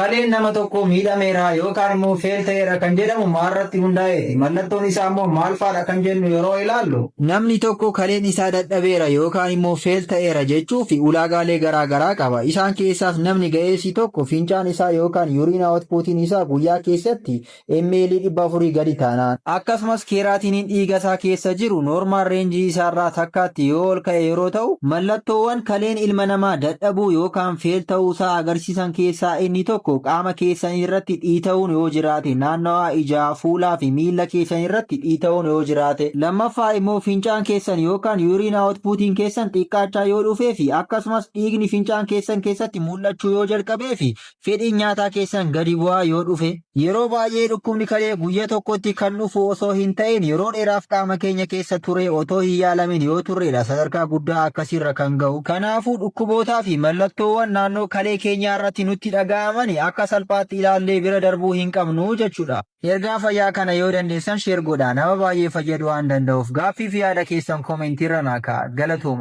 Kaleen nama tokko miidhameera yookaan immoo fail ta'eera kan jedhamu maalirratti hundaa'eeti? Mallattoon isaa immoo maal fa'aadha kan jennu yeroo ilaallu, namni tokko kaleen isaa dadhabeera yookaan immoo fail ta'eera jechuuf ulaagaalee garaa garaa qaba. Isaan keessaas namni ga'eessi tokko fincaan isaa yookaan urine outputiin isaa guyyaa keessatti ml 400 gadi taanaan, akkasumas creatinine dhiiga isaa keessa jiru normal range isaarraa takkaatti yoo ol ka'e yeroo ta'u, mallattoowwan kaleen ilma namaa dadhabuu yookaan fail ta'uusaa agarsiisan keessaa inni tokko qaama keessan irratti dhiita'uun yoo jiraate, naannawaa ijaa, fuulaa fi miila keessan irratti dhiita'uun yoo jiraate, lammaffaa immoo fincaan keessan yookaan urine outputiin keessan xiqqaachaa yoo dhufee fi akkasumas dhiigni fincaan keessan keessatti mul'achuu yoo jalqabee fi fedhiin nyaataa keessan gadi bu'aa yoo dhufe. Yeroo baay'ee dhukkubni kalee guyyaa tokkotti kan dhufu osoo hin ta'in, yeroo dheeraaf qaama keenya keessa ture otoo hin yaalamin yoo turredha sadarkaa guddaa akkasiirra kan ga'u. Kanaafuu dhukkubootaa fi mallattoowwan naannoo kalee keenyaa irratti nutti dhaga'aman akka salphaatti ilaallee bira darbuu hin qabnu jechuudha. Ergaa fayyaa kana yoo dandeessan share godhaa, nama baay'ee fayyaduu waan danda'uuf. Gaaffii fi yaada keessan commentiirra naa ka'a. Galatooma.